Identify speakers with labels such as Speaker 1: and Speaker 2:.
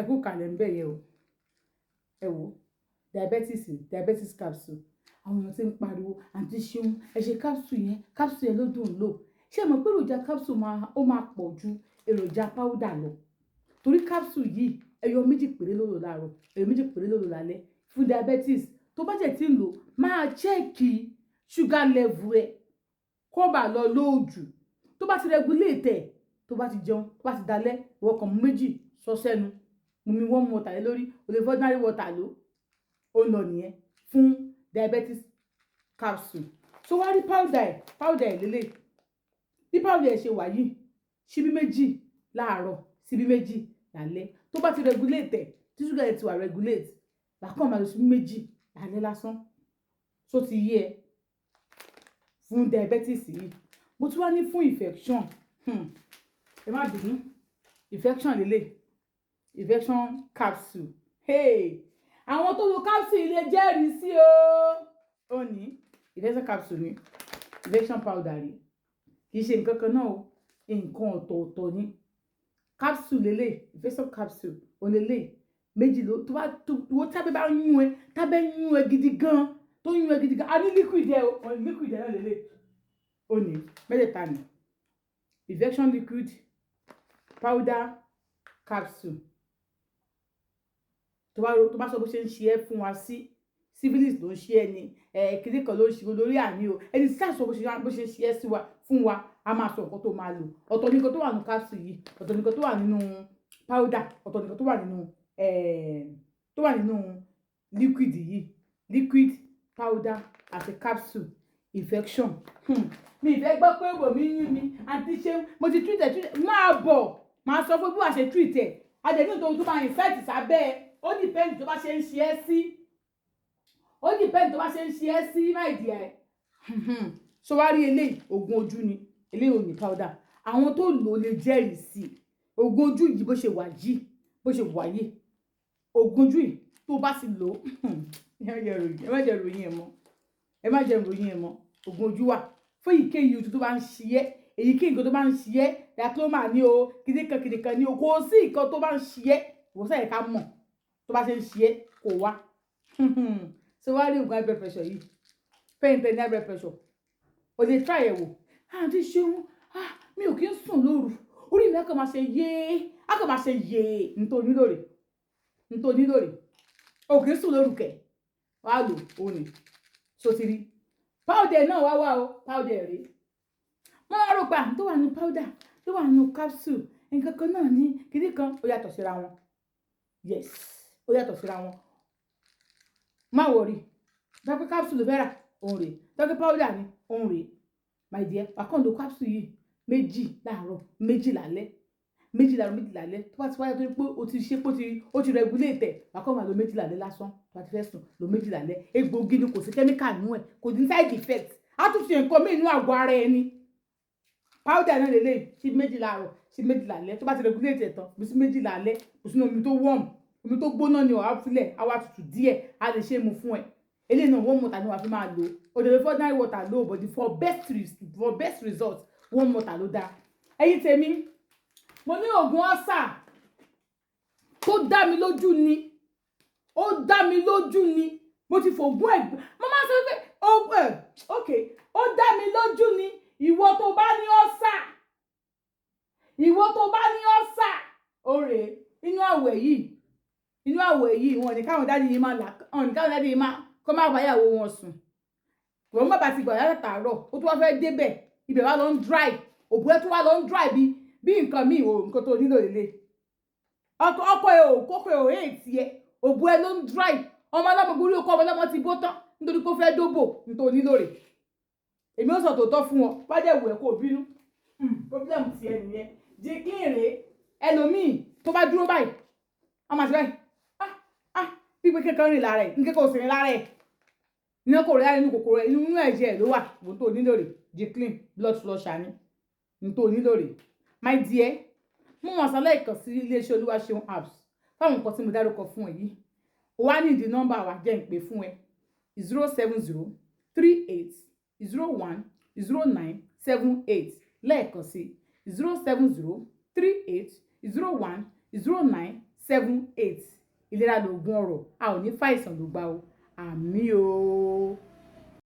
Speaker 1: Ẹ kú kalẹ̀ ń bẹ̀ yẹn o. Ẹ wò, diabetes, diabetes capsule, àwọn èèyàn ti ń pariwo, "Àǹtí Ṣeun, ẹ ṣe capsule yẹn, capsule yẹn ló dùn lò." Ṣé ẹ mọ̀ pé èròjà capsule máa ó máa pọ̀ ju èròjà powder lọ? Torí capsule yìí, ẹyọ 2 péré ló lò láàárọ̀, ẹyọ 2 péré ló lò lálẹ́ fún diabetes. Tó bá jẹ́ tí ń lò, máa check sugar level ẹ kó bá lọ lóòjù. Tó bá ti regulate ẹ̀, tó bá ti jẹun, tó bá ti dalẹ́, ìwọ kàn mú 2 sọ sẹ́nu, mú mi warm water lé lórí, o lè fi ordinary water lò ó ń lọ nìyẹn fún diabetes capsule. So wá rí powder ẹ̀, powder ẹ̀ lélẹ̀. Bí powder ẹ̀ ṣe wà yìí, ṣíbí 2 láàárọ̀, ṣíbí 2 lálẹ́. Tó bá ti regulate ẹ̀, tí sugar ẹ̀ ti wà regulate, bákan máa lo ṣíbí 2 lálẹ́ lásán. So ti yé ẹ fún diabetes yìí. Mo tún wá ní fún infection. Ẹ má bínú, infection lélẹ̀, infection capsule. Hey, àwọn tó lo capsule lè jẹ́rìí sí o. Ó ní infection capsule ní infection powder rí, kì í ṣe nǹkan kan náà o, nǹkan ọ̀tọ̀ọ̀tọ̀ ni. Capsule lélẹ̀, infection capsule ò lélẹ̀, 2 ló tó bá tó wo. Tábẹ́ bá ń yún ẹ, tábẹ́ ń yún ẹ gidi gan, tó ń yún ẹ gidi gan, a ní liquid ẹ o, ọ̀ liquid ẹ náà lélẹ̀. Ó ní mẹ́tẹ̀ẹ̀ta ni: infection liquid, powder, capsule. Tó bá sọ bó ṣe ń ṣe ẹ́ fún wa sí, syphilis ló ń ṣe ẹ́ ni, ẹ kìnìún kan ló ń ṣe olórí àní o, ẹni tí sáà sọ bó ṣe ń ṣe ẹ́ sí wa fún wa, a máa sọ nǹkan tó máa lò. Ọ̀tọ̀ ní nǹkan tó wà nínú capsule yìí, ọ̀tọ̀ ní nǹkan tó wà nínú powder, ọ̀tọ̀ ní nǹkan tó wà nínú liquid yìí. Liquid, powder àti capsule infection. Mi ìfẹ́ gbọ́ pé wò mí yún mi, "Àǹtí ṣé mo ti treat ẹ̀, treat ẹ̀." Máa bọ̀, máa sọ fún bí wàá ṣe treat ẹ̀. Adẹ̀ní tó máa infect sábẹ́ ẹ̀, ó depend tó bá ṣe ń ṣe ẹ́ sí, ó depend tó bá ṣe ń ṣe ẹ́ sí, my dear. So wá rí eléyìí, oògùn ojú ni eléyìí, ò ní powder. Àwọn tó lò ó lè jẹ́rìí sí i. Oògùn ojú yìí, bó ṣe wà yìí, bó ṣe wà yìí, oògùn ojú yìí, tó bá ti lò ó, ẹ má jẹ́ ròyìn ẹ̀ mọ́, ẹ má jẹ́ ròyìn ẹ̀ mọ́. Oògùn ojú wà fún èyíkéyìí ojú tó bá ń ṣe ẹ́, èyíkéyìí nǹkan tó bá ń ṣe ẹ́, glaucoma ní o, kìnìkan kìnìkan ní o, kò sí nǹkan tó bá ń ṣe ẹ́, ìwòsàn yẹn ká mọ̀ tó bá ṣe ń ṣe ẹ́ kò wá. So wá rí oògùn high blood pressure yìí, fẹ́yìntẹ́ ní high blood pressure, o lè try ẹ̀ wò. "Àǹtí Ṣeun, ah, mi ò kí ń sùn lóru, orí mi á kàn máa ṣe yéé, á kàn máa ṣe yéé." Nítorí lórí, nítorí lórí o kì í sùn lóru kẹ̀, wàá lò ó ní. So ti rí powder náà wá wá o, powder rèé. Wọ́n wá rò pé à tó wà ní powder, tó wà ní capsule, nǹkan kan náà ní kíní kan. Ó yàtọ̀ síra wọn. Yes, ó yàtọ̀ síra wọn. Má worry, dọ́kẹ́ capsule ló fẹ́ rà, òun rèé. Dọ́kẹ́ powder ni, òun rèé. My dear, wà kàn lo capsule yìí, 2 láàárọ̀, 2 lálẹ́, 2 láàárọ̀, 2 lálẹ́. Tó bá ti wáyé tó ní pé o ti ṣe pé o ti regulate ẹ̀, wà kàn máa lo 2 lálẹ́ lásán. Tó bá ti fẹ́ sùn, lo 2 lálẹ́. Egbòogi ni, kò sí chemical nínú ẹ̀, kò ní side effect, á tún ṣe nǹkan míì nínú àgọ́ ara ẹni. Powder náà lélẹ̀, sí 2 láàárọ̀, sí 2 lálẹ́. Tó bá ti regulate ẹ̀ tán, bù sí 2 lálẹ́, bù sínú omi tó warm, omi tó gbóná ni ọ̀há filẹ̀, á wá tutù díẹ̀, á lè ṣe é mu fún ẹ. Eléyìí náà, warm water ni wàá fi máa lò. O lè fi ordinary water lò, but for best result, warm water ló dáa. Ẹ̀yin tèmi, mo ní oògùn ulcer tó dá mi lójú ni, ó dá mi lójú ni. Mo ti fògùn ẹ̀, mo máa ń sọ pé oògùn ẹ̀, ok, ó dá mi lójú ni. Ìwọ tó bá ní ulcer, ìwọ tó bá ní ulcer, òrè inú àwẹ̀ yìí, inú àwẹ̀ yìí, wọn ní káwọn daddy yìí máa là, wọn ní káwọn daddy yìí máa kọ́ máa báyàwó wọn sùn. Wọ́n má bàa ti gbà látàárọ̀, ó tún wá fẹ́ débẹ̀, ibẹ̀ wá lọ ń dry, òbú ẹ tún wá lọ ń dry bí nǹkan míì o. Nǹkan tó nílò lélẹ̀, ọkọ ẹ ò kókò ẹ ò èètì ẹ, òbú ẹ ló ń dry. Ọmọ ọlọ́mọ borí okó ọmọ ọlọ́mọ ti bó tán nítorí pé ó fẹ́ dóbò. Nítorí nílò rẹ̀, èmi ó sọ tòótọ́ fún ọ, bá dẹ̀ wù ẹ́ kó o bínú, problem tiẹ̀ nìyẹn. Jẹ́ rèé, ẹlòmíì tó bá dúró báyìí, a máa ṣe báyìí, ah ah, bí pé kékeré rìn lára ẹ̀, nǹkan kò sì rìn lára ẹ̀, iná kò rí lára, inú kòkòrò ẹ̀, inú ẹ̀jẹ̀ ẹ̀ ló wà. Bó tó nílò rè, Jclean blood flusher ni ní tó nílò rè. My dear, mú wọn sálẹ̀ kàn sí iléeṣẹ́ Olúwaṣeun Herbs fáwọn nǹkan tí mo dárúkọ fún ẹ yìí. O wá ní ìdí nọ́mbà wa, jẹ́ ń pè fún ẹ: 07038010978. Lẹ́ẹ̀kan sí, 070380109. 7 8. Ìlera lòògùn ọrọ̀, a ò ní fàìsàn ló gbà o. Àmín o.